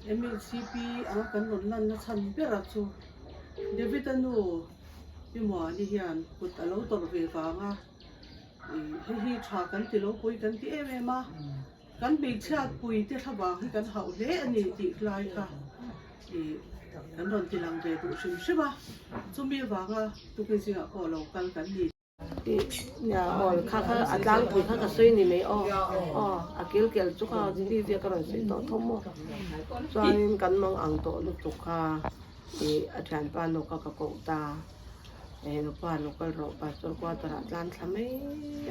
MHCP anga kan rawn lanna chhan bera chu David-a nu Pi Muani hian kut a lo tawrh ve vanga hei hi tha kan ti lo pui kan ti em em a, kan hmeichhiat pui te thlavang hi kan hauh hle a ni tih lai kha kan rawn ti lang ve duh hrim hrim a, chumi avanga tukin zingah pawh lo kal kan ni. Nia aw kha kha a tlangpui kha ka sawi ni mai aw aw a kil kel chu kha TV a ka rawn sawi tawh thawm maw chuanin kan mang ang tawh lutuk kha ih a thianpa nu kha ka koh ta eh nupa lo kal rawh pastor quarter ah tlan thla mai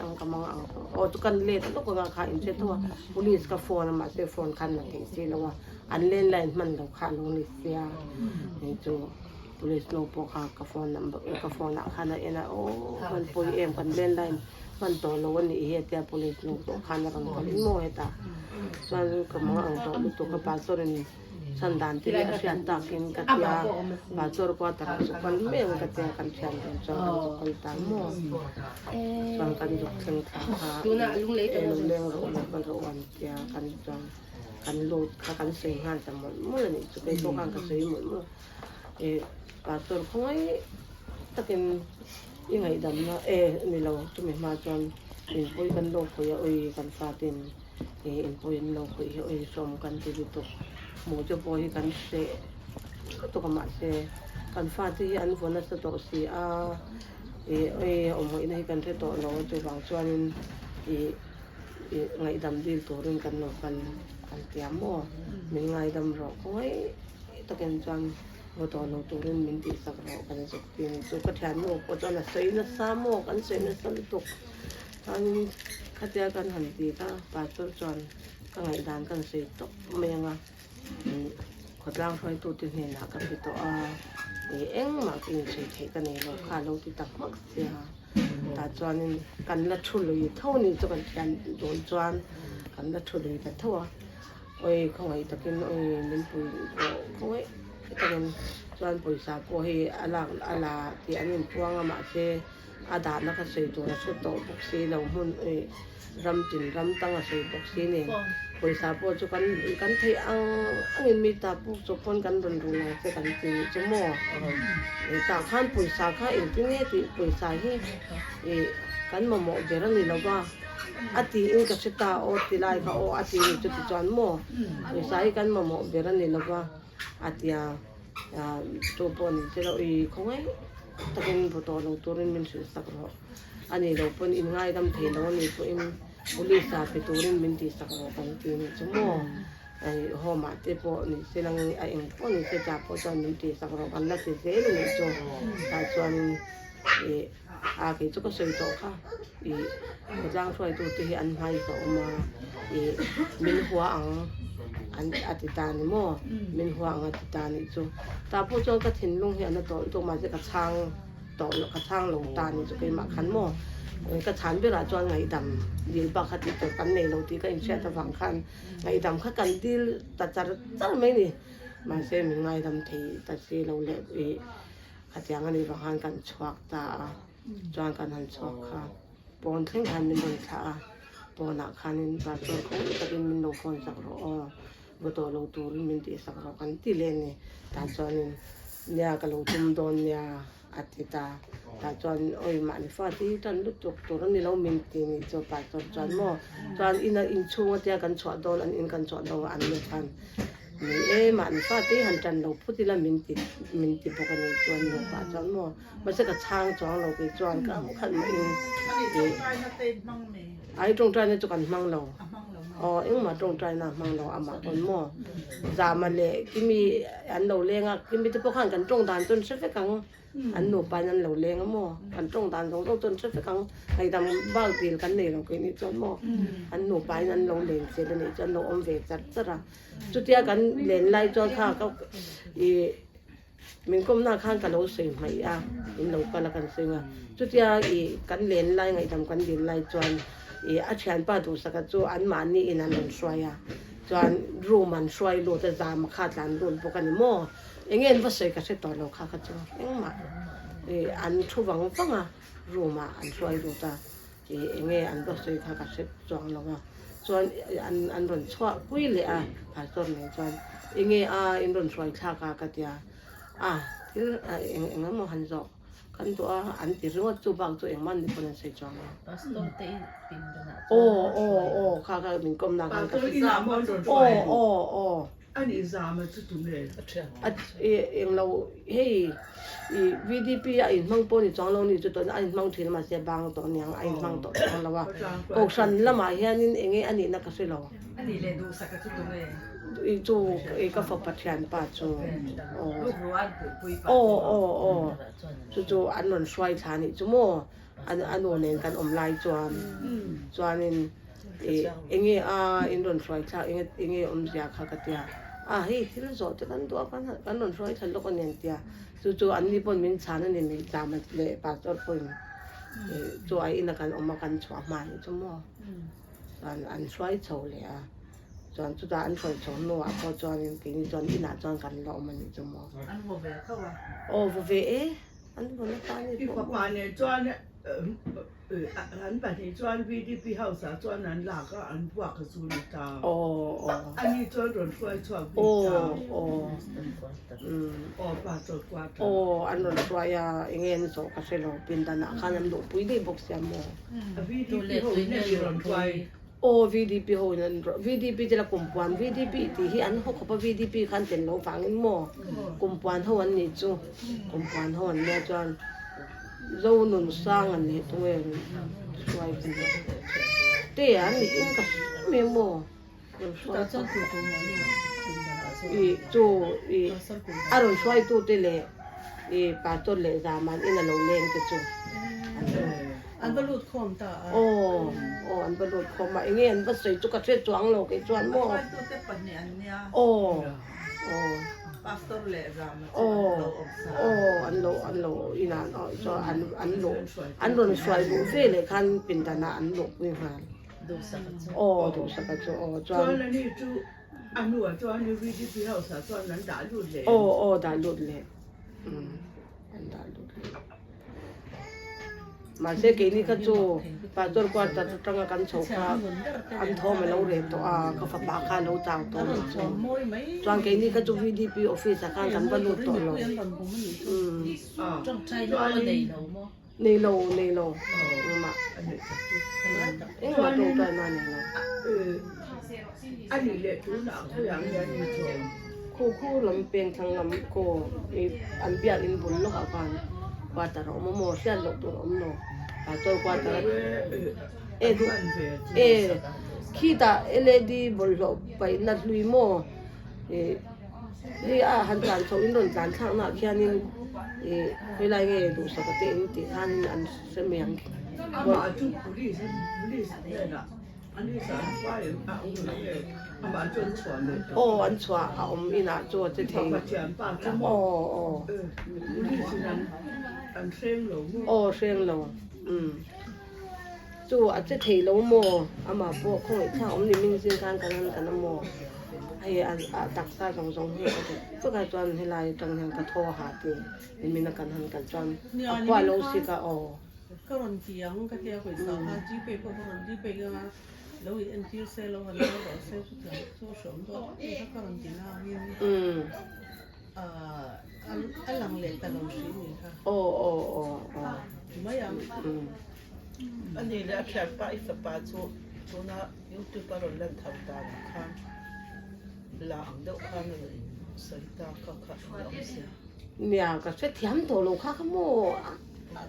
ang ka mang ang tawh aw chu kan let lawk anga kha in hre tho a police ka phone a mahse phone khan la theih si lo a an landline hman lo kha a lo ni sia hei chu. Police nu pawh kha ka phone number ka phone ah khan a en a aw kan pawi em kan landline hman tawh lo a nih hi a tia police nu pawh khan a rawn kal in maw hetah chuan ka mang ang tawh lutuk a pastor in chhan dan te hi a hriat takin ka tia pastor quarter ah chu kal mai ang ka tia kan thian dun chuan kan zu kal ta maw chuan kan zuk thleng thla kha e lo leng rawh lo kal rawh an tia kan chuan kan lut kha kan sawi nghal ta mawlh mawlh a nih chu keipawh khan ka sawi mawlh mawlh a. Eh pastor khawngaih takin i ngaihdamna eh ni lo chumi hma chuan inpui kan lo khawih a ui kan fatin eh inpui an lo khawih hi ui sawm kan ti lutuk hmuh te pawh hi kan hreh lutuk a mahse kan fate hi an vaw nasa tawh si a eh ui awm ngaihna hi kan hre tawh lo a chuvang chuanin ih ih ngaihdam dil turin kan lo kal kan tia maw min ngaidam rawh khawngaih. Takin chuan vaw tawh lo turin min tihsak rawh kan zuk ti a ni. Chu ka thiannu pawh chuan a sawi nasa maw kan sawi nasa lutuk. Chuanin khatia kan han ti kha pastor chuan ka ngaihdan kan sawi tawp mai ang a, khawtlang hruaitute hnenah ka pe tawh a, ih engmah ka insawi theih ka nei lo kha a lo ti ta hmak sia. Tah chuanin kan la thu lui tho a ni chu kan thian dawn chuan kan la thu lui ta tho a. Oi khawngaih takin oi min pui rawh khawngaih takin chuan pawisa pawh hei a lak a la tih an inpuang a mahse a dahna kha sawi tur a hre tawh bawk si lo hmun oi ram tin ram tang a sawi bawk si nen pawisa pawh chu kan kan theih ang angin mi ta puk chawp pawn kan rawn rul ang che kan ti nih chu maw tah khan pawisa kha engtin nge tih pawisa hi ih kan mamawh ber a ni lo va. A tiin ka hre ta aw ti lai kha aw a ti ni chuti chuan maw pawisa hi kan mamawh ber a ni lo va a tia tu pawh ni se lo i khawngaih takin vaw tawh lo turin min hrilh sak rawh a ni lo pawn in ngaidam thei lo a ni pawhin police ah pe turin min tih sak rawh kan ti ni chu maw home ah te pawh ni se lang a eng pawh ni se chah pawh chuan min tih sak rawh kan la ti zel a nih chu tah chuan ih. A kei chu ka sawi tawh kha ih khawtlang hruaitute hi an hmai ka awm a ih min hua ang an a ti ta ni maw min hua ang a ti ta nih chu tah pawh chuan ka thinlung hi a na tawh lutuk mahse ka chhang tawh lo ka chhang lo ta nih chu keimah khan maw ka chhan berah chuan ngaihdam dil bak kha tih tur kan nei lo tih ka inhriat avang khan ngaihdam kha kan dil ta char char mai ni mahse min ngaidam thei ta si lo leh ih. Khatiang a nih vang khan kan chhuak ta a, chuan kan han chhuak kha pawn thleng khan min rawn thlah a, pawnah khanin pastor khawngaih takin min lo phone sak rawh aw, vaw tawh lo turin min tih sak rawh kan ti leh a ni. Tah chuanin nia ka lo tum dawn nia a ti ta, tah chuan awi mahni fate hi tan lutuk tur a ni lo min ti nih chu pastor chuan maw, chuan ina inchhung atia kan chhuah dawn an in kan chhuah dawn an nu khan Ni e, mahni fate hi han tan lo phut ila min ti min ti bawk a nih chuan nupa chuan maw mahse ka chhang chuang lo kei chuan ka ang khat mah in ai tawngtaina chu kan hmang lo aw engmah tawngtaina a hmang lo amah pawn maw zama leh kimi an lo leng a kimi te pawh khan kan tawng dan chuan hre vek ang. An nupa in an lo leng a maw? Kan tawng dan zawng zawng chu an hre vek ang. Ngaihdam bak dil kan nei lo kei nih chuan maw? An nupa in an lo len chel a nih chuan an lo awm ve char char a. Chutia kan len lai chuan kha ka ih min kawmna khan ka lo sawi hmaih a, in lo kal a kan sawi a. Chutia ih kan len lai ngaihdam kan dil lai chuan ih a thianpa duhsaka chu anmahni in an rawn hruai a. Chuan room an hruai lut a, zama kha tlan lut bawk a ni maw? Enge an va sawi ka hre tawh lo kha kha chu engmah ih an thu vang vang a room ah an hruai lut a ih enge an va sawi kha ka hre chuang lo a chuan an an rawn chhuah pui leh a pastor nen chuan Enge a in rawn hruai thlak a ka tia a thil eng eng emaw han zawh kan duh a an ti ringawt chu bak chu engmah ni pawn an sawi chuang lo. Pastor te in pindanah chuan aw aw aw kha kha min kawm na khan ka aw aw aw. Ani zama chu tunge? A eng lo hei i VDP a inhmang pawh ni chuang lo ni chu tawh a inhmang thin mahse bang tawh aniang a inhmang tawh chuang lo a kohhran lamah hianin enge a nihna ka hre lo. Ani leh duhsaka chu tunge? I chu i ka fapa thianpa chu aw aw aw aw chu chu an rawn hruai thla anih chu maw a nu nen kan awm lai chuan chuanin Ih enge a in rawn hruai thlak enge enge awmzia kha ka tia a hei thil zawh te kan duh a kan kan rawn hruai thla lawk a ni an tia chu chu an ni pawn min chhan a ni min zam leh pastor pawhin ih chu a ina kan awm a kan chhuah hma anih chu maw chuan an hruai chho leh a chuan chutah an hruai chho hnuah pawh chuanin keini chuan inah chuan kan la awm a nih chu maw. An vaw ve tho a. Aw vaw ve e an vaw nasa a ni pawh. I fapa nen chuan An pahnih chuan VDP house ah chuan an lak a, an buak a zu ni ta. Ani chuan rawn hruai chhuak bik ta. Aw pa chaw quarter. Aw an rawn hruai a, enge an zawh ka hre lo, pindan ah khan an luhpui daih bawk sia maw. VDP ho in an rawn hruai. Aw VDP ho in an rawn, VDP te la kumpuan VDP tih hi an haw khawp a, VDP khan tel lo vangin maw kumpuan ho an nih chu, kumpuan ho an nia chuan. Zo nun sang an nih tunge hruai ka ni te an nih in ka hre mai maw rawn hruai i chu i a rawn hruai tu te leh i pastor leh zaman in a lo leng te chu an va lut khawm ta a aw aw an va lut khawm a enge an va sawi chu ka hre chuang lo kei chuan maw hruai tu te pahnih an nia aw aw Pastor leh Rama chu an lo awm sa a. Aw an lo an lo inah chuan an an luh an rawn hruai luh ve leh khan pindanah an luhpui nghal. Duhsaka chu. Aw Duhsaka chu aw chuan. Chuan ani chu a hnuah chuan VDP house ah chuan an dah lut leh. Aw aw dah lut leh an dah lut leh. Mahse keini kha chu pastor quarter atanga kan chho kha an thawm a lo reh tawh a, ka fapa kha a lo chau tawh a nih chu. Chuan keini kha chu VDP office ah khan kan va lut tawh lo. Nei lo, nei lo. Engmah, engmah tawngtai na nei lo. Khu khu lam peng thlang lam kaw i an biakinn bul lawkah khan quarter a awm a maw hriat loh tur a awm lo pastor quarter a e duh e khitah led bawlhhlawh paihna hlui maw ih hei a han tlan chhoh in rawn tlan thlak naah khianin ih khawilai nge duhsak a te in tih khanin an hre mai ang. Aw an chhuah a awm inah chu a che thei aw aw aw hreng lo umm chu a che thei lo maw amah pawh khawngaih thlak awm ni min zing khan kan han kan a maw hei a taksa zawng zawng hi a che vek a chuan helai atang hian ka thaw a ha ti nimin a kan han kal chuan a khua lo sik a aw. Ka rawn ti ang ka tia pawisa kha Gpay pawh ka rawn Gpay ang a, lo in entir se lo han kal rawh se chutiang chu a hreawm dawn tak mai kha ka rawn ti na angin ahh a lang leh ta lo hri ni kha. Aw aw aw aw. Mai ang. A ni leh a thianpa i fapa chu tuna youtube a rawn lan tho danah khan la ang deuh khan a rawn sawi ta kha kha a awm sia. Nia ka hrethiam tawh lo kha kha maw.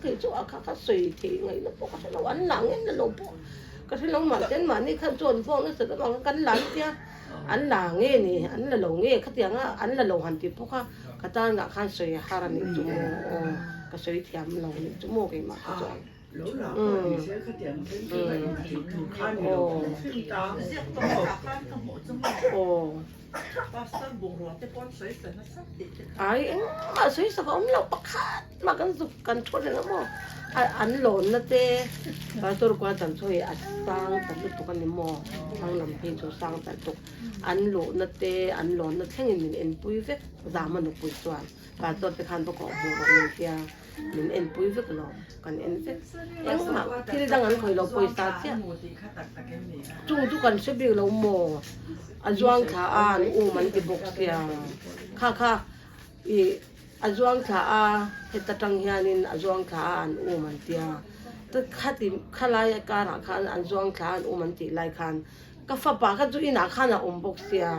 Kei chu a kha ka sawi theih ngaihna pawh ka hre lo, an lah ngen na lo pawh ka hre lo mahse an mahni khan chu an vawk nasa deuh ang kan la tia an la nge ni an la lo nge khatiang a an la lo han ti bawk a ka tan ah khan sawi a har a nih chu maw aw ka sawi thiam lo a nih chu maw keimah kha chuan aw. Pastor bungrua te pawh an sawi sa nasa tih te kha. Ai engmah sawi sak a awm lo pakhat mah kan zuk kan thu reng a maw a an lawn na te pastor kua tam chu hei a sang ta lutuk a ni maw thlang lam phei chu sang ta lutuk an luh na te an lawn na thleng in min enpui vek zama nupui chuan pastor te khan va kawh hmuh rawh min tia min enpui vek lo kan en vek engmah thil dang an khawih lo pawisa chiah chung chu kan hre bik lo maw a zuang thla a an. an um an ti bawk sia. Kha kha i a zuang thla a, heta tang hianin a zuang thla a an um an tia. Ta khati khalai karah khan an zuang thla a an um an tih lai khan ka fapa kha chu inah khan a awm bawk sia.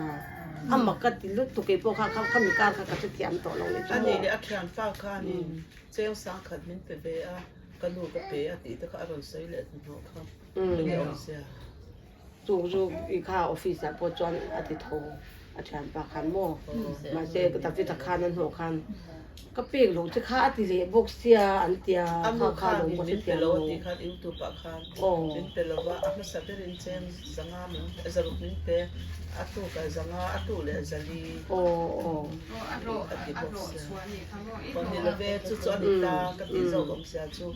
A mak ka ti lutuk keipawh kha kha khami kar kha ka hrethiam tawh lo ni chu maw. Ani leh a thianpa khanin cheng sangkhat min pe ve a, ka nu ka pe a tih te kha a rawn sawi leh hnuhnawh kha. Enge awm sia. Chung chu i kha office ah pawh chuan a ti tho a thianpa khan maw mahse David a khan a hnawh khan ka pek loh che kha a ti leh bawk sia an tia A nu kha kha khan lo in ka min pe hrethiam lo lo a tih khan youtube ah khan aw min pe lo va a hmasa berin cheng zanga min zaruk min pe a tuk ah zanga a tu leh zali aw aw a ti bawk sia aw ni love chu chu a ni ta ka tih zawk awm sia chu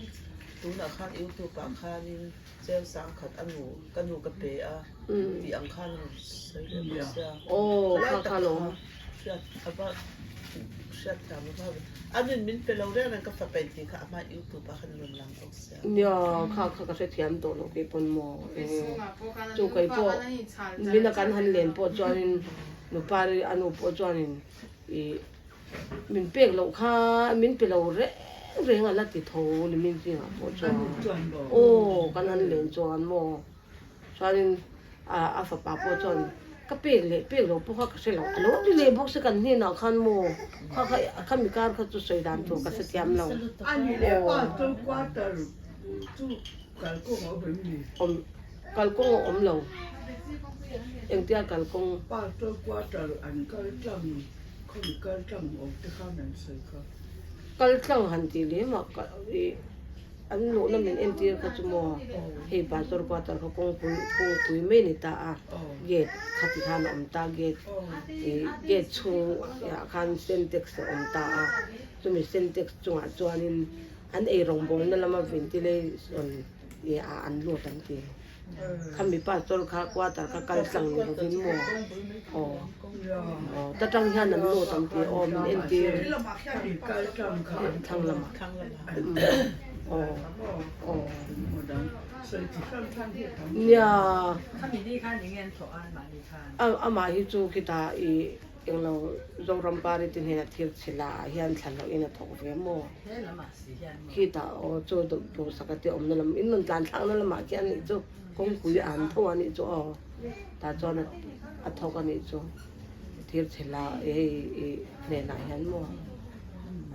tunah khan youtube ah khanin Cheng sangkhat a nu ka nu ka pe a tih ang khan a rawn sawi leh bawk sia. Khalai tak kha hriat a va hriat thiam a va a nun min pe lo reng reng ka fa paih tih kha a hma youtube ah khan a rawn lang bawk sia. Nia kha kha ka hrethiam tawh loh kei pawn maw e chu kei pawh min a kan han len pawh chuanin nupa a nu pawh chuanin ih Min pek loh kha min pe lo reng reng a la ti tho ni min zingah pawh chuan aw kan han len chuan maw chuanin a fapa pawh chuan ka pek leh pek lo pawh kha ka hre lo a lo ti leh bawk se kan hnenah khan maw kha kha khami kar kha chu sawi dan tur ka hre thiam lo awm kalkawng a awm lo engtia kalkawng. Khawi kal tlang awm te khan an sawi kha. Kal tlang han tih lem ah ka ih an luhna min entir kha chu maw hei pastor quarter kha kawngpui kawngpui mai a ni ta a gate kha ti khan a awm ta gate ih gate chhung ah khan syntax a awm ta a chumi syntax chungah chuanin an eirawngbawlna lama ventilation ih ah an lut an ti. Khami pastor kha quarter kha kal tlang ni lovin maw aw aw ta tang hian an lut ang tih aw min entir thlang lamah aw aw nia amah hi chu khitah ih englo Zoram party hnenah thil chhila ah hian thlan loh in a thawk ve maw Khitah aw chu duhsak a ti awmna lam in rawn tlan thlakna lamah khian anih chu kawngpui a an tho a nih chu aw tah chuan a thawk a nih chu thir chhe la hei ih hnenah hian maw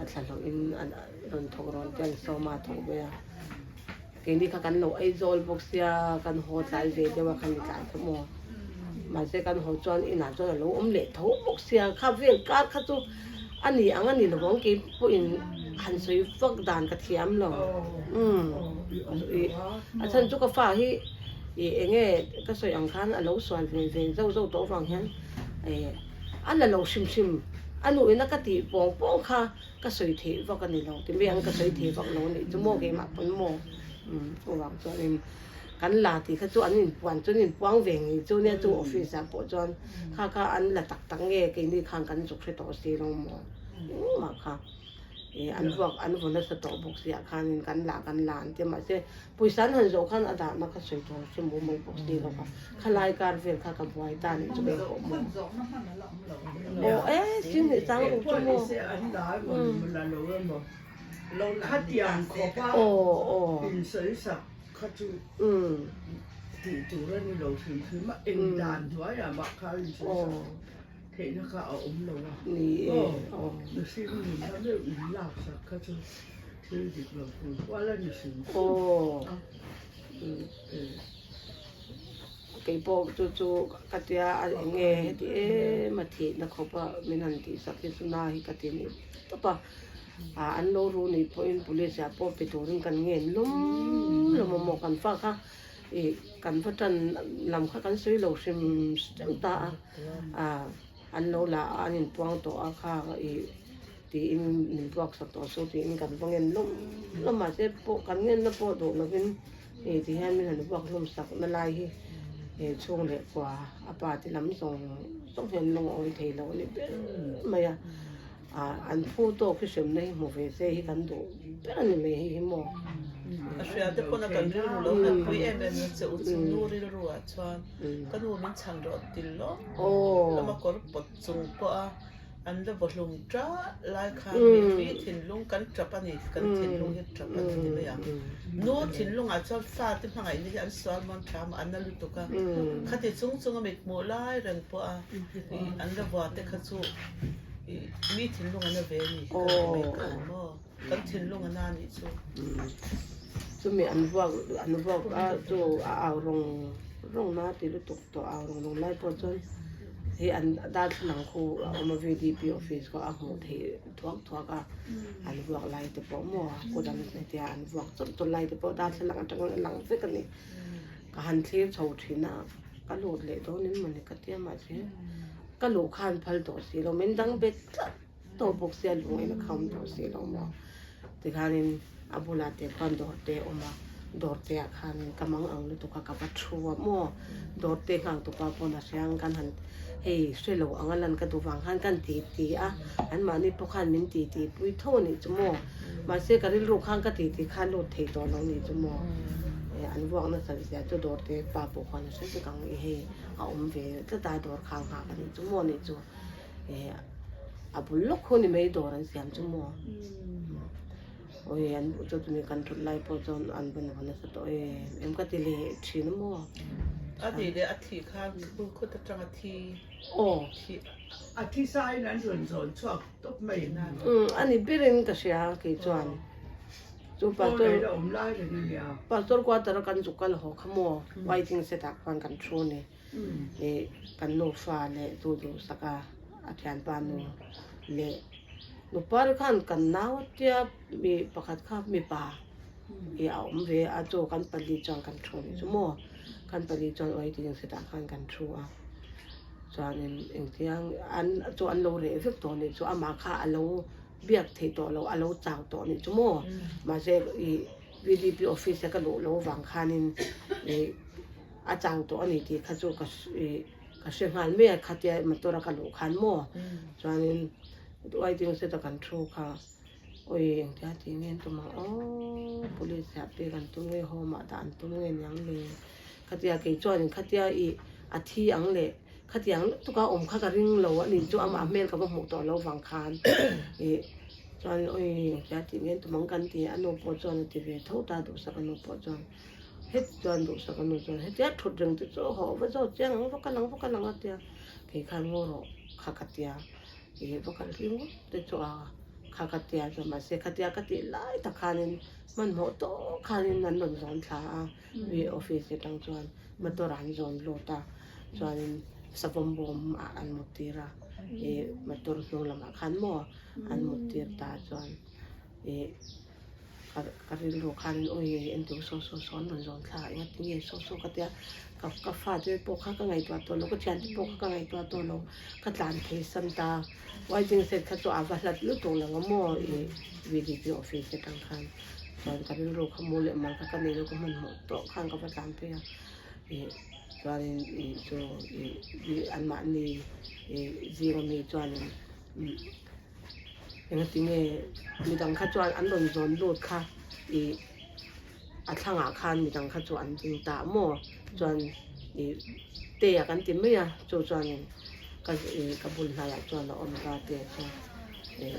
a thla hlawh in a rawn thawk rawn te an sawm a a thawk ve a keini kha kan lo ei zawl bawk sia kan haw tlai ve deuh a kha ni tlai kha maw mahse kan haw chuan inah chuan a lo awm leh tho bawk sia kha vel kar kha chu a ni ang a ni lo ang kei pawhin han sawi vak dan ka thiam lo umm ih a chhan chu ka fa hi ih eng nge ka sawi ang khan a lo sual ve ve zauh zauh tawh avang hian eh a la lo hrim hrim a nuh ina ka tih pawng pawng kha ka sawi theih vak a ni lo ti mai ang ka sawi thei vak lo a nih chu maw keimah pawn maw umm chuvang chuanin kan la tih kha chu an inpuan chu an inpuang ve ngei chu nia chu office ah pawh chuan kha kha an la tak tak nge keini khan kan zuk hre tawh si lo maw engmah kha ih an vuak an vaw nasa tawh bawk si ah khanin kan la kan la an tia mahse pawisa an han zawh khan a dahna kha sawi tur hre mu mai bawk si lo kha khalai kar vel kha ka buai ta nih chu kei pawh maw aw e sing hnih chang ruk chu maw aw aw. Kha chu tih tur a ni lo hrim hrim a, eng dan hnuaiah mah kha a insawi sak theihna kha a awm lo a. Aw, mihring nunna meuh in lak sak kha chu thil dik lo tur hual a ni hrim hrim a. Kei pawh chu chu ka tia a eng nge heti em a thihna khawp a min han tih sak hi chu na hi ka ti ni tawp a. Ah an lo ru nih pawhin police ah pawh pe turin kan ngen lawm lawm a maw kan fa kha ih kan va tan lam kha kan sawi lo hrim hrim ta a ah an lo la a an inpuang tawh a kha ih tiin min puak sak tawh su tiin kan va ngen lawm lawm mahse pawh kan ngen na pawh duh lovin ih ti hian min han vuak hlawm sak na lai hi ih chhung leh kua a pa te lam zawng zawng hian lungawi thei lo a ni ber mai a. Ah an phu tawk hi hremna hi hmu ve se hi kan duh ber a ni mai hei hi maw. A hria te pawn a kan rilru lo nat pui em em na che u chu nu rilru ah chuan ka nu min chhan rawh til lawm lawm a kawr pawt chung pawh a an la vaw hlum ṭah lai khan mi thinlung kan ṭap a ni kan thinlung hi ṭap a ni ti mai ang. Nu thinlung ah chuan fate hmangaihna hi an sual mawn ṭha maw an na lutuk a khati chung chung a mit hmuh lai reng pawh a an la vua te kha chu mi thinlung an la ve a ni kan ti mai ang maw. Kan thinlung a na nih chu. Chumi an vuak an vuak a chu a au rawng rawng na ti lutuk tawh au rawng rawng lai pawh chuan hei an darthlalang khu a awm a VDP office kha a hmuh theih thuak thuak a an vuak lai te pawh maw kut an hetia an vuak chawt chawt lai te pawh darthlalang atang a lang vek a ni ka han thlir chho thin a ka lut leh dawn in mawni ka tia mahse ka luh khan phal tawh si lo min dang bet tlat. Tawh bawk sia lung in a kham tawh si lo maw tikhanin a bulah te khuan dawr te a awm a dawr te ah khanin ka mang ang lutuk a ka va thu a maw dawr te nghak tupa pawn a hriang kan han hei hre lo ang a lan ka duh vang khan kan ti ti a an mahni pawh khan min ti ti pui tho a nih chu maw mahse ka rilru khan ka ti ti khan lut thei tawh lo nih chu maw an vuak nasat zia chu dawr te pa pawh khan a hre vek ang i hei a awm ve tlat a dawr kha nghak a nih chu maw nih chu. A bul lawk khu ni mai dawr an siam chu maw awi an chu tuni kan thut lai pawh chuan an vawn vawn nasa tawh em em ka ti leh thin a maw. A nih leh a thih khan khut atang a thi aw a thi sa in an rawn zawn chhuak tawp mai na a ni berin ka hria kei chuan chu pastor awm lai reng a nia pastor quarter a kan zuk kal haw kha maw waiting set ah khan kan thu a ni. Ih kan nufa leh chu duhsak a, a thianpa nu leh nupa te khan kan nau tia mi pakhat kha mipa ih a awm ve a chu kan pali chuan kan thu anih chu maw kan pali chuan waiting seat ah khan kan thu a chuanin engtiang an chu an lo reh vek tawh anih chu amah kha a lo biak theih tawh loh a lo chau tawh anih chu maw mahse ih V_D_P office a ka luh loh vang khanin ih. A chau tawh a ni tih kha chu ka ka hre nghal mai a khatia motor a ka luh khan maw chuanin waiting set a kan thu kha awi engtia tih nge an tum ang aw police ah pek an tum nge home ah dah an tum nge niang le khatia kei chuanin khatia ih a thi ang leh khatiang lutuk a awm kha ka ring lo a ni chu amah hmel ka va hmuh tawh lo vang khan ih chuanin awi engtia tih nge an tum ang kan ti a nu pawh chuan a ti ve tho ta duhsak a nu pawh chuan. Het chuan duhsak a nu chuan hetia thut reng te chu haw va zawt chiang ang va kal ang va kal ang a tia kei khan ngaw rawh kha ka tia ih va kal hlim ngawt te chu a kha ka tia chuan mahse khatia ka tih lai tak khanin hmanhmawh tawk khanin an rawn zawn thla a mi office atang chuan motor ah an zawn lut a chuanin savawm bawm ah an mut tir a ih motor hnung lamah khan maw an mut tir ta chuan ih. Ka rilru khan awi entu saw saw saw an rawn zawn thla a engati nge saw saw ka tia ka ka fate pawh kha ka ngaihtuah tawh lo ka thiante pawh kha ka ngaihtuah tawh lo ka tlan thei san ta waiting shed kha chu a va hlat lutuk lo ang maw ih VDP office atang khan chuan ka rilru kha mu leh mal kha ka nei lo ka hmanhmawh tawh khan ka va tlan phei a ih chuanin ih chu ih anmahni ih zing ami chuanin. Engati nge midang kha chuan an rawn zawn lut kha ih a thlangah khan midang kha chu an ding ta maw chuan ih te a kan ti mai a chu chuanin ka ih ka bul hnaiah chuan a awm ta te chu ih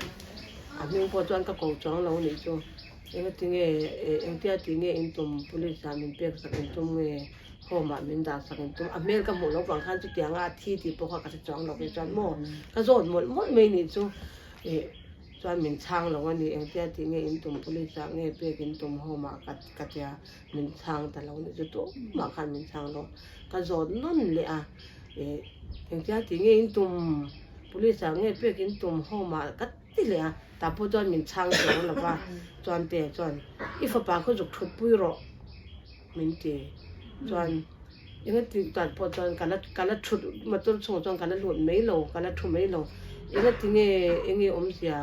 a hming pawh chuan ka ko chuang lo nih chu engati nge ih engtia tih nge in tum police ah min pek sak in tum nge home ah min dah sak in tum a hmel ka hmuh loh vang khan chutiang a thi tih pawh kha ka hre chuang lo kei chuan maw ka zawt mawlh mawlh mai nih chu ih chuan min chhang lo a ni engtia tih nge in tum police ah nge pek in tum home ah ka ka tia min chhang ta lo nih chu tumah khan min chhang lo ka zawt nawn leh a ih engtia tih nge in tum police ah nge pek in tum home ah ka ti leh a tah pawh chuan min chhang chuang lo va chuan te chuan i fapa khaw zuk thut pui rawh. Min ti chuan eng a tih dan pawh chuan ka la ka la thut motor chhungah chuan ka la lut mai lo ka la thu mai lo eng a ti nge eng nge awmzia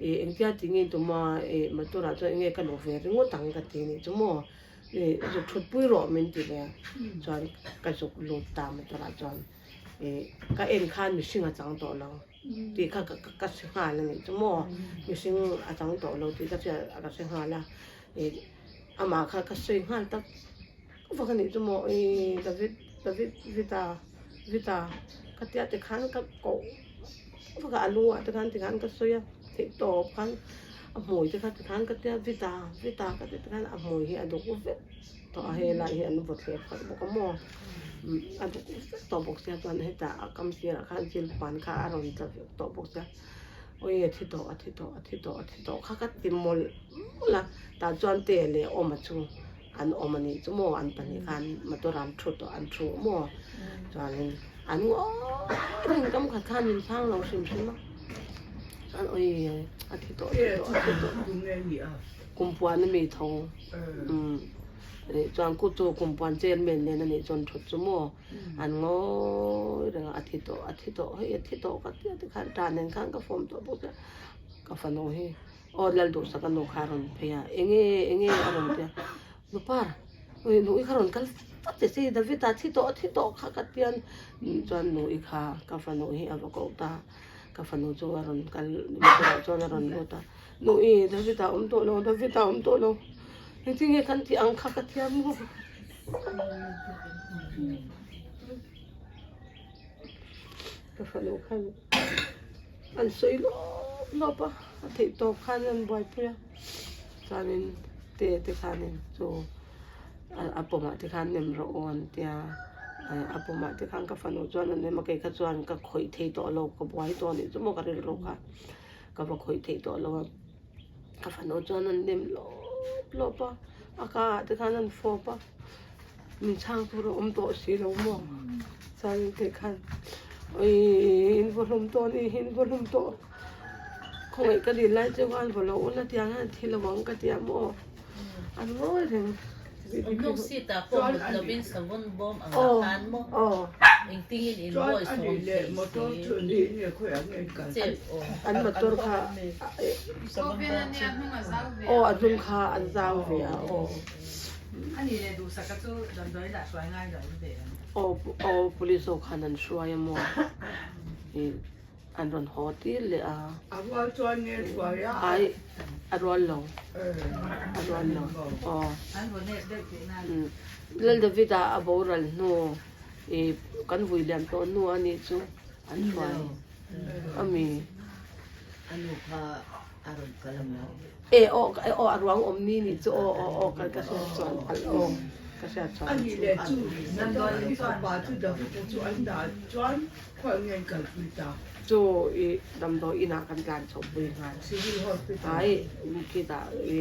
ih engtia ti nge tuma ih motor ah chuan eng nge ka luh ve ringawt ang ka ti nih chu maw ih zuk thut pui rawh min ti ve a chuan ka zuk lut ta motor ah chuan ih ka en khan mihring a chang tawh lo tih kha ka ka hre nghal a nih chu maw mihring a chang tawh lo tih ka hria ka hre nghal a ih. Amah kha ka sawi nghal tak vak a nih chu maw ih David David Vita Vita ka tia tikhan ka koh vak a a lu ah te khan tikhan ka sawi a theih tawp khan a hmui te kha tikhan ka tia Vita Vita ka ti tikhan a hmui hi a duk vek tawh a helai hi an vaw thlep khalh bawk a maw a duk vek tawh bawk sia chuan hetah a kam sirah khan thil pan kha a rawn tla vek tawh bawk sia. Awi a thi tawh a thi tawh a thi tawh a thi tawh kha ka ti mawlh mawlh a tah chuan te leh awma chu an awm a nih chu maw an pahnih khan motor an thu tawh an thu maw chuanin an ngawi reng kam khat khan min chhang lo hrim hrim a chuan awi a thi tawh a thi tawh a thi tawh kumpuan ami tho umm chuan ku chu kumpuan chairman nen a nih chuan thut chu maw. An ngawi reng a, a thi tawh, a thi tawh, hei a thi tawh ka tia tikhan ta nen khan ka form tawh bawk sia, ka fanu hi aw Lalduhsaka nu kha a rawn phei a, enge enge a rawn ti a, Nupar ui nu i kha rawn kal vat che si David a thi tawh a thi tawh kha ka tia chuan nu i kha ka fanu hi a va koh ta, ka fanu chu a rawn kal motor ah chuan a rawn lut a, nu i David a awm tawh lo, David a awm tawh lo, engtin nge kan tih ang kha ka tia maw. Ka fanu khan an sawi lawp lawp a, a theih tawp khan an buaipui a, chuanin te te khanin chu a pawmah te khan nem rawh aw an tia, a pawmah te khan ka fanu chuan a nem a, kei kha chuan ka khawih thei tawh lo, ka buai tawh a nih chu maw ka rilru kha, ka va khawih thei tawh lo a. Ka fanu chuan an nem lawp lawp a, a ka ah te khan an fawp a, min chhang tur a awm tawh si lo maw, chuan te khan awii in vaw hlum tawh a ni in vaw hlum tawh, khawngaih ka dil lai chu khan vaw lo ula tiang hian thi lo ang ka ti a maw, an ngawi reng. Hnung seat ah pawh mut lovin savun bawm ang ah khan maw engtingin in bawi sawm thei si chep aw. An motor kha aw a hnung kha an zau ve a aw. Aw aw police ho khan an hruai a maw An rawn haw tir leh a. A rual chuan nge hruai a? Ai, a rual lo. A rual lo. Aw. An rawn ep deuh tih na. Lal David a a boral hnu i kan vui liam tawh hnu a nih chu an hruai a mi. A nu kha a rawn kal a maw? E aw aw a ruang awm ni nih chu aw aw aw ka ka hriat chuan phalh aw ka hriat chuan. A nih leh chu i fapa chu David a chu an dah chuan Khual nge an kalpui ta? Chu i damdawi inah kan tlan chhoh pui nghal. Civil Hospital. Ai khitah i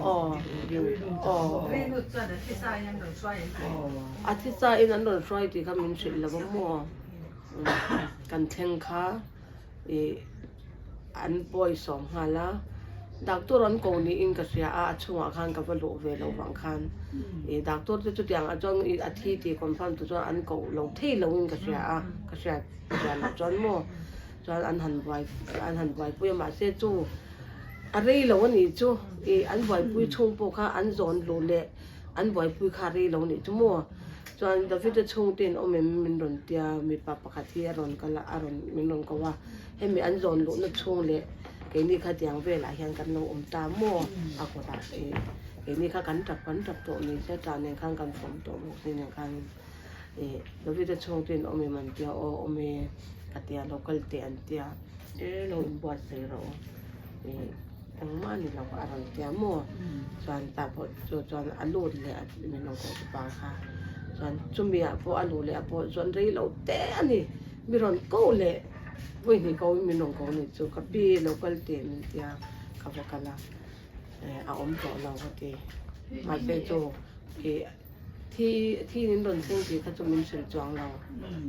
aw aw. Rinut chuan a thisa in an rawn hruai an ti. A thisa in an rawn hruai tih kha min hrilh lo a maw? Kan thleng kha i an pawisawm nghal a, doctor an ko niin ka hria a, a chhungah khan ka va luh ve loh vang khan ih doctor te chutiang ah chuan ih a thi tih confirm tur chuan an koh lo thei lo in ka hria a, ka hriat chian ah chuan maw chuan an han buai an han buaipui a mahse chu a rei lo a nih chu ih an buaipui chhung pawh kha an zawn luh leh an buaipui kha a rei lo a nih chu maw chuan David-a chhungte in awm em min rawn tia mipa pakhat hi a rawn kal a a rawn min rawn ko a. Hemi an zawn luhna chhung leh keini kha tiang velah hian kan lo awm ta maw a kawtah ih keini kha kan tap kan tap tawh ni se tah nen khan kan fawm tawh bawk si nen khan ih David-a chhungte in awm em an tia aw awm e ka tia lo kal teh an tia e lo inbuatsaih rawh aw ih engmah a ni lo a rawn tia maw chuan tah pawh chu chuan a lut leh a min rawn kawh tu pa kha chuan chumi ah pawh a luh leh ah pawh chuan rei lo te a ni mi rawn koh leh. Vawi hnih ko in min rawn ko nih chu ka pi lo kal teh min tia ka va kal a eh a awm tawh lo ka ti mahse chu ih thi thi in rawn thleng tih kha chu min hrilh chuang lo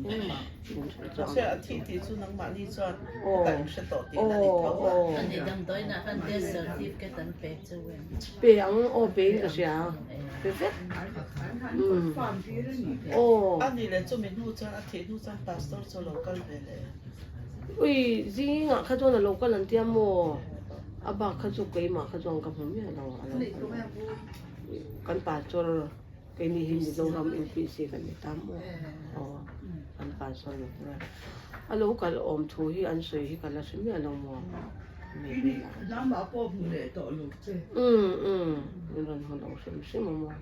engmah min hrilh chuang lo. Mahse a thi tih chu nangmahni chuan ka inhre tawh tih na ni tho a. Ani damdawiinah khan death certificate an pe cheu em? Pe ang aw pe in ka hria pe vek aw. Ani leh chumi hnu chuan a thih hnu chuan pastor chu lo kal ve leh. Ui zingah kha chuan a lo kal an tia maw? A bak kha chu keimah kha chuan ka hmu miah lo a lo kal kan pastor keini hi Mizoram UPC kan ni ta maw? Aw kan pastor ni a lo kal awm thu hi an sawi hi ka la hre miah lo maw? Mi velah. Nangmah pawh hmu leh tawh lo che. Umm umm min rawn hmu lo hrim hrim a maw.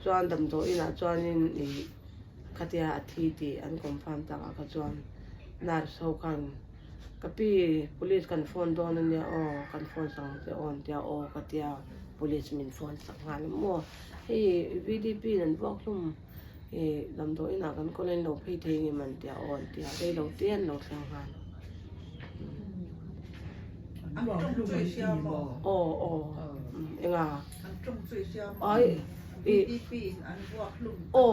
Chuan damdawi inah chuanin ih khatia a thi tih an confirm takah kha chuan nurse ho khan ka pi police kan phone dawn ania aw kan phone sak ang che aw an tia aw ka tia police min phone sak nghal a maw hei VDP in an vuak hlum ih damdawi inah kan kawl a in lo phei thei nge man tia aw an tia rei lo te an lo thleng nghal aw aw enga ai ih aw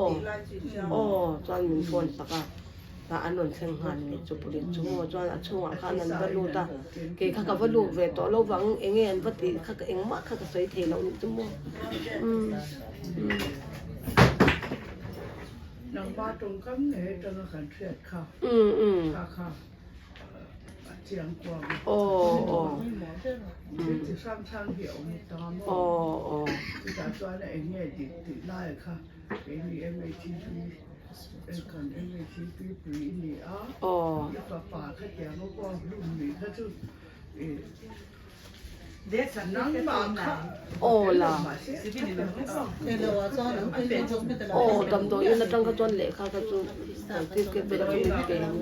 aw chuan min phone sak a. Tah an rawn thleng nghal a ni chu police chu maw chuan a chhungah khan an va lut a kei kha ka va lut ve tawh lo vang eng nge an va tih kha ka engmah kha ka sawi thei loh ni chu maw umm umm. Nangma tawngkam nge atanga kan hriat kha kha kha a chiang kuang a thil chi hrang hrang hi a awm ta maw chutah chuan eng nge dik tih lai kha keini MHEP Kan MHEP pui i ni a, i fapa khatiang a pawh hlum ni kha chu nangmah kha mahse Aw damdawiin atang kha chuan lehkha kha chu certificate vel kha min pe ang.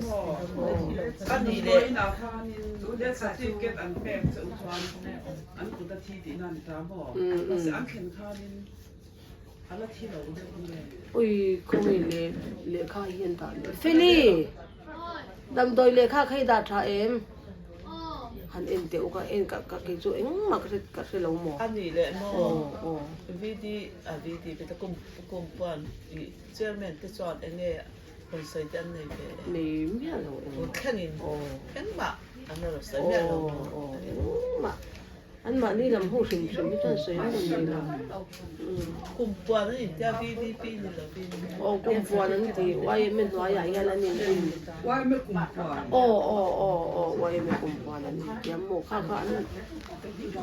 A nih leh inah khanin death certificate an pek che u chuan an kut a thi tihna a ni ta maw? Mahse an thlen khanin Ui khawi leh lehkha hi an dah leh Feli damdawi lehkha kha i dah tha em han en teh u ka en ka ka kei chu engmah ka hre ka hre lo maw A nih leh maw VD a VD te ta kum kum puan i chairman te chuan eng nge rawn sawi te an nei ve le nei miah lo engmah thlengin engmah an rawn sawi miah lo maw engmah An mahni lam ho hrim hrim hi chuan sawi reng an ni lo. Kum puan an intia VDP ni lovin. Aw kum puan an ti YMA hnuaiah hian an in rin. YMA kum puan. Aw aw aw aw YMA kum puan an intia maw kha kha an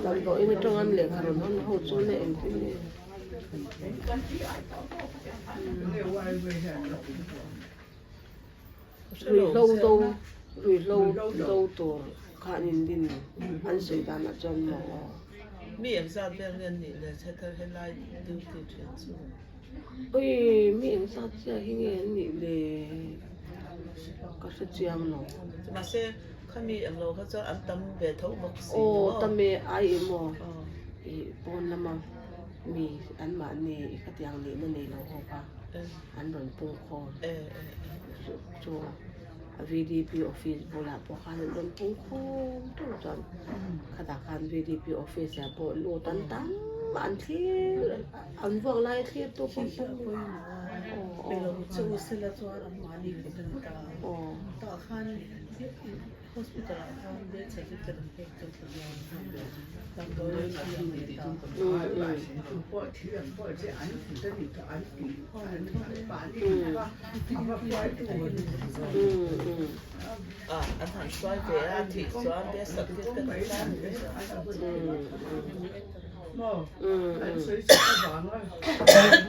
damdawiin atang an lehkha rawn hawn ho chu le engtin nge. Ruihhlo do ruihhlo do tur kha an indin an sawi danah chuan maw aw. Mi engzat vel nge an nih le thar helai duty thin chu. Ui mi engzat chiah hi nge an nih le ka hre chiang lo. Mahse khami englo kha chuan an tam ve tho bawk si maw. Aw tam e ai emaw ih pawn lama mi anmahni i khatiang nihna nei lo ho kha. an rawn pung khawm chu a VDP office bulah pawh khan an rawn pung khawm teuh chuan khatah khan VDP office ah pawh lut an tam an thlir an vuak lai thlir tu pawh an tam Hospital ah khan death certificate an pek chu ka hian An han hruai ve a thih chuan death certificate an tan ve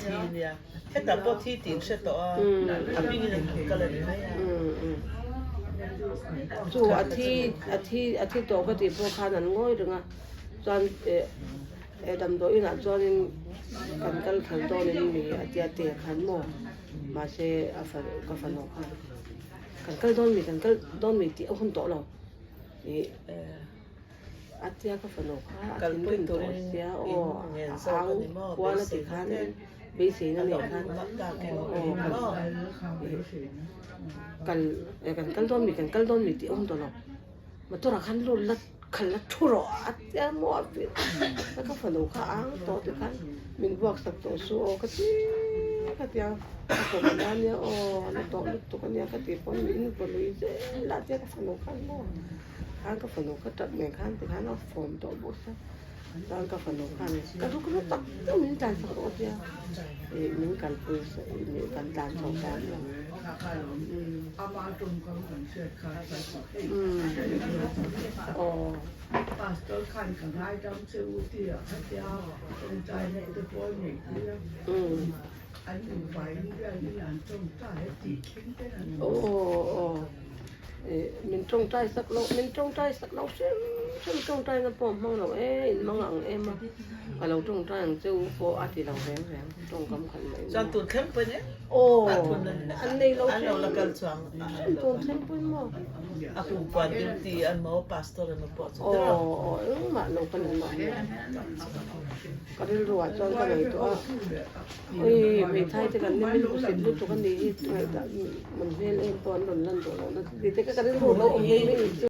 thi nia hetah pawh thi tih hre tawh a a hmingin an han kal a ni mai a. Chu a thi a thi a thi tawh ka tih pawh khan an ngawi reng a chuan eh eh damdawi inah chuanin kan kal kher dawn em ni a tia te khan maw mahse a fa ka fanu khan kan kal dawn mi kan kal dawn mi tih a hun tawh lo ih a tia ka fanu kha a thinrim tawh sia aw a ang kual a ti khan beiseina nei khan aw kal kan kal dawn mi kan kal dawn mi tih a awm tawh lo motor ah khan lut la khal la thu rawh a tia maw a ti a ka fanu kha a ang tawh ti khan min buak sak tawh su aw ka ti ka tia ka kawm a nia aw a la tawh lutuk a nia ka tih pawn min vaw lui zel a tia ka fanu khan maw khan ka fanu ka tap nen khan tikhan a fawm tawh bawk sia chuan ka fanu khan ka ruk ruk tak deuh min tlan chak rawh tia ih min kalpui kan tlan chho ta a nia aw aw aw. Min tawngtai sak lo, min tawngtai sak lo hrim hrim tawngtai na pawh hmang lo e, in hmang ang em a, ka lo tawngtai ang che u pawh a ti lo reng reng, tawngkam khat mai Chuan tun thleng pawhin e, aw a thun an an nei lo an lo la kal chuang hrim tun thleng pawhin maw a kum puan duty an maw pastor emaw pawh chu aw aw engmah lo ka ni mah ka rilru ah chuan ka ngaihtuah a. Ui, hmeithai te kan nem in hmusit lutuk a nih hi, ngaihtuah man hmel em pawh an rawn lan duh loh na tih te ka rilru lo awm mai mai chu.